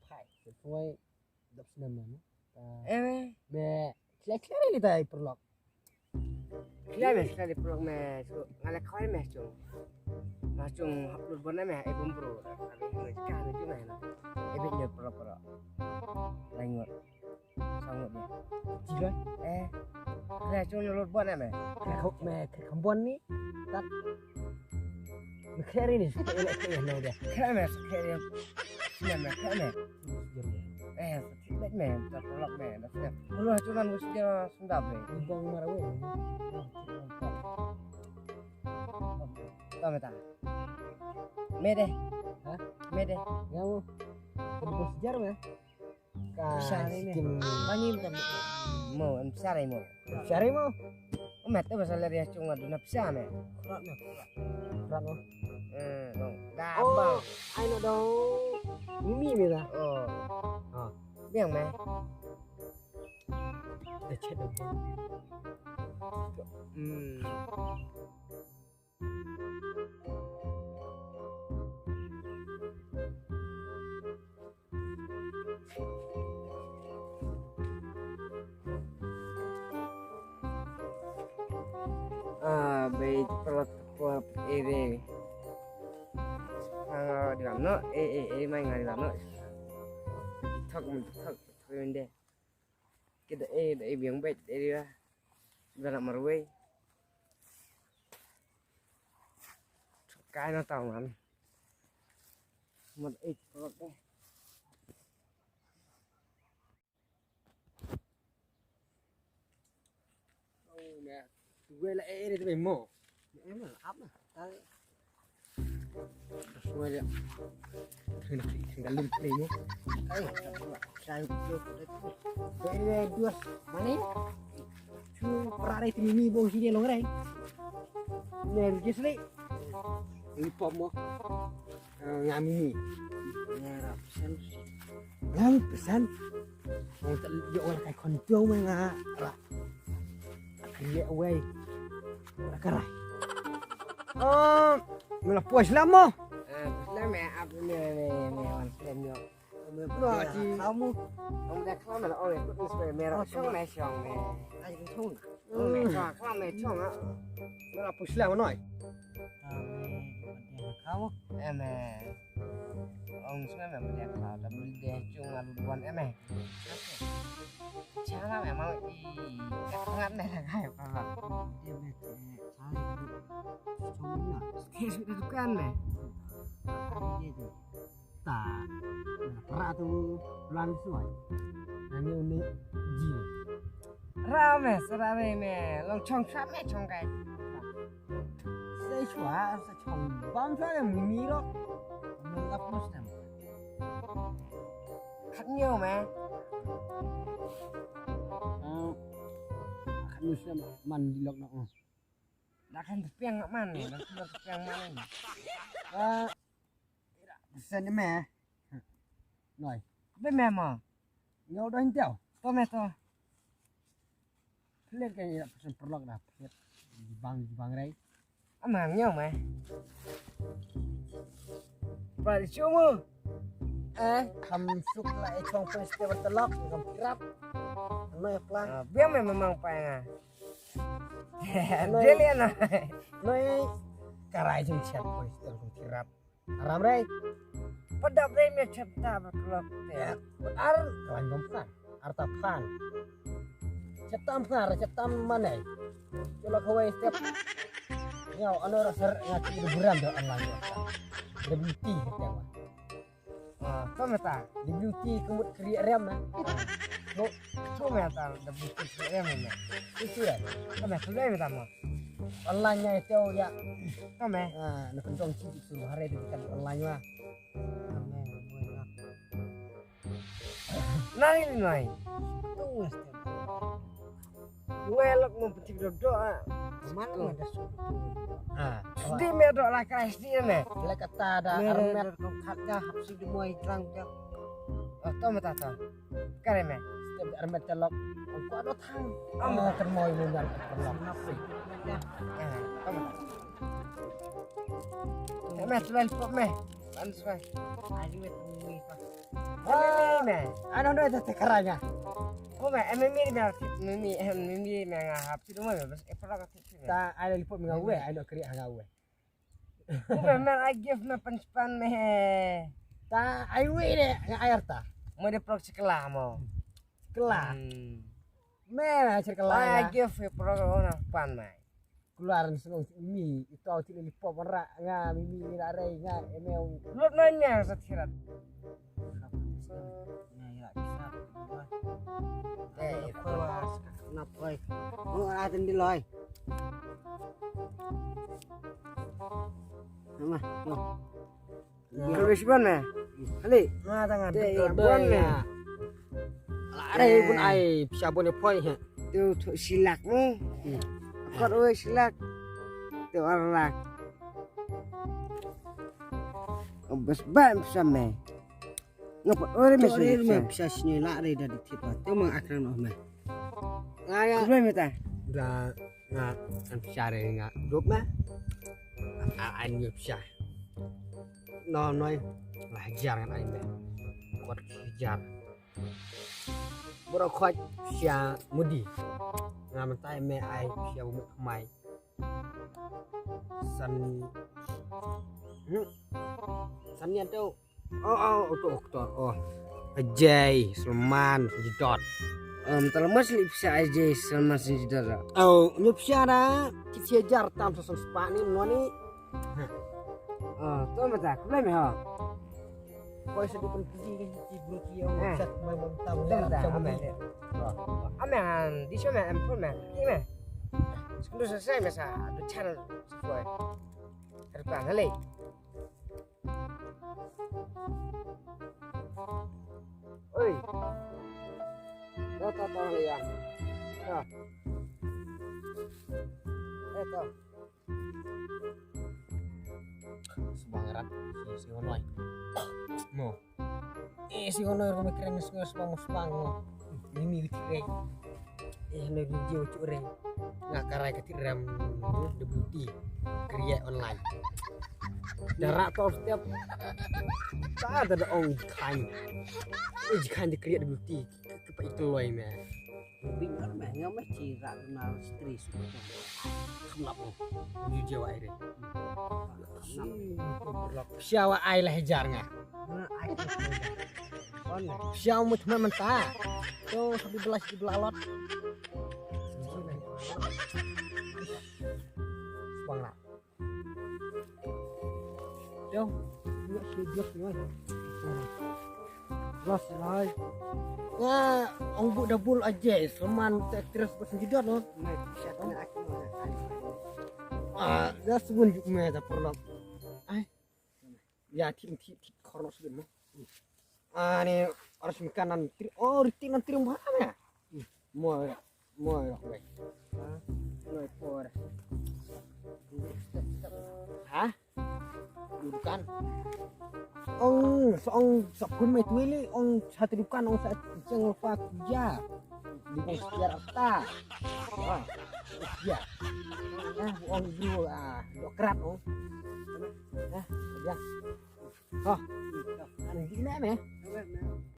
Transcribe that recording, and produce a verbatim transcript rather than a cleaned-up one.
Phai, phai. Dap snem na, no? Eh, me. Me, khlem, khlem ni tai paralok. Khlem me, khlem ni paralok me. So, nga la khoi me, so. Ma chung hap lut bon na me, eh, bum bro. Abi, me, ka ni chung me na. Eh, bit ni paralok, paralok. Lai ngut. Sa ngut ni. Jiloi? Eh. Khlem chung lut bon na me. Khlem, me, khlem bon ni. Tat. Me khlem ni, khlem ni, khlem ni, khlem ni. Khlem me, khlem ni. Khlem me, khlem me. Eh, sa thik beit me, sa paralok me, da sdang. Mulu ha chunan ngu sdang sendap me. Bang marawe. Tau me ta. Me deh. Hah? Me deh. Nga mo. Ka bos jar me. Ka skin. Pani me ta. Mo, em sare mo. Sare mo. Mat te ba sa ler ïa chung adu na pisa me. Khrat me. Khrat mo. Eh, no. Da. Oh, ba. Ai no do. Mimi me da. Oh. Ah. Biang me. Da chet do. Hmm. Ah, bei plat kuap ere. Nga di lano, eh, eh, eh, mai nga di lano. Thak mun, thak, thak mun de. Kita, eh, da, eh, biang beit, eh, dia. Dah nak marwei. Kai na tau man. Mat, eh, plat de. Oh, me. Gue la eh, eh, mo. Eh, me, ap na. Gue la. Kena kena lim play mo. Ai, sai tu. Gue dua. Mana? Chu pra rai ti mi bong sini long rai. Ner gisri. Ini pop mo. Eh, nga mini. Nga rap sen. Nga pesen. Nga tak yo ora kai konto me nga ra. Kri away. Ora karai. Oh, me la pos la mo. Eh, la me ap me me me wan sen yo. Me pos la ti. Kamu. Kamu dah kamu lah, oh, itu is me me ra. Oh, shong me shong me. Ai, shong. Ong me chong, khlam me chong ah. Nga la pus la ma noi. Em eh. Ong sngewbha me de kha da bul de chung a lut wan em eh. Cha la me ma i ka ngat me la kai pa la. Em eh. Cha la chong na. Ke su de dukan me. Ta. Para tu plan suai. Ani uni ji. Ra me, sara me me, long chong sha me chong kai. Sai chwa, sa chong bam sa me mi lo. Me lap mus nem. Khat nyo me. Hmm. Khat nyo sa man di lok nok. Da kan tpiang man, da kan tpiang man. Ah. Sen me. Noi. Be me mo. Nyo do hin teo. To me to. Plet ka ni da pesen perlok da. Plet. Jibang, jibang rai. Amang nyo me. Pal chumu. Eh, ham suk la e chong pun setiap bertelok, ngam kirap. Noi plan. Ah, biang me memang pa nga. Noi. Dia lian lah. Noi. Karai jing chat pun setiap ngam kirap. Aram rei. Padap rei me chapta ba klok te. Ya, ar kawan bom kan. Arta pan. Chapta pan, chapta manai. Cholo kawai step. Ngau ano ra ser ngati de buram do online. Lebih ti kata. Ah, to meta. Di beauty kemut kri rem na. No, to meta da beauty kri rem na. Itu ya. To meta, to meta mo. Online nya itu ya. To me. Ah, na kentong ci itu hari di kan online lah. Nari nai. Tunggu step. Welok mo pynthik dodo ah. Mana ada sudu. Ah, sdi me do la kai sdi me. Lek kata da armet. Kong khat ka hap sdi mo i trang ka. Oh, to meta to. Kare me. Step armet telok. Ko do thang. Am ter mo i mo ngar telok. Nap sdi. Ah, to meta. Me tlel pop me. Ban swai. Ai me tungui pa. Me, ano do ta te karanya. Ko me, em mi me, mi me, em mi me nga hap ti do me, bas e pala ka ti me. Ta ai lipop me nga we, ai no kri ha nga we. Ko me, me ai gift me pan pan me. Ta ai we de nga ai arta. Mo de prok sekla mo. Sekla. Hmm. Me na sekla. Ai gift e prok ona pan me. Keluar ni senong mi itu au ti lipop ra nga mi mi la rei nga emeu. Lut nanya sa tirat. Eh, itu. Kenapa? Oh, ada di loy. Nama? Oh. Kalau wis bon me. Kali. Nga tangan. Te ya bon me. Ala are bun ai pisa bon e poi he. Tu tu silak me. Kot oi silak. Tu arlak. Bas ban pisa me. Ngapa ore me. Ore me pisa sini la re da di tipa. Tu mang akran oh me. Nga ya. Kau me ta. Da nga an pisa re nga dup me. A an ngi pisa. No noi la hajar ngan ai me. Kot hajar. Bro khot sia mudi. Nga mentai me ai sia bu mai. San. Hmm. San ni tu. Oh, oh, tu doktor. Oh. Ajay, Salman, Sanjidot. Um, talamas li pisa Ajay, Salman, Sanjidot. Oh, nyu pisa da. Kit sia jar tam sa san sepa ni, no ni. Ah, tu mata, kau me ha. Poi sa di pun kiji kan kiji bro ki au. Sat mai mon tam. Dah dah, ame. Ame han, di sini ame pun me. Ini me. Sekundu selesai me sa, tu channel sesuai. Terpang hale. Oi. Dah tak tahu ya. Dah. Eh tak. Sbang rat si si honoi. Mo. Eh si honoi ro me kren si honoi sbang sbang mo. Ini ni kren. Eh no video cure. Nga karai ka ti ram de buti. Kriya online. Dara to step. Ta da ong khan. Eh khan de kriya de buti. Ka pa itloi me. Bing ar me ngam me ci ra na stress. Kham lap o. Ni je wa ire. Sia wa ai la hajar nga. Sia mut me menta. To sabi belas di belalot. Bang la. Yo, ni si dia ni. Los lai. Nga ong bu da bul aje, seman te actress ba sendiri no. Ah, da segun juk me da perlu. Ai. Ya, tim tim tim korno segun mo. Ah, ni orang semikanan tri, oh, ritik nan tri mo apa ya? Mo, mo, mo. Hah? Mo, por. Hah? Dukan. Ong, ong, sokun mai tuili, ong, satu dukan, ong, sa, jeng lupa kuja. Di ong sekiar apa? Ah, ya. Ah, ong, bro, ah, dokrat, ong. Ah, ya. Oh, ane gini me.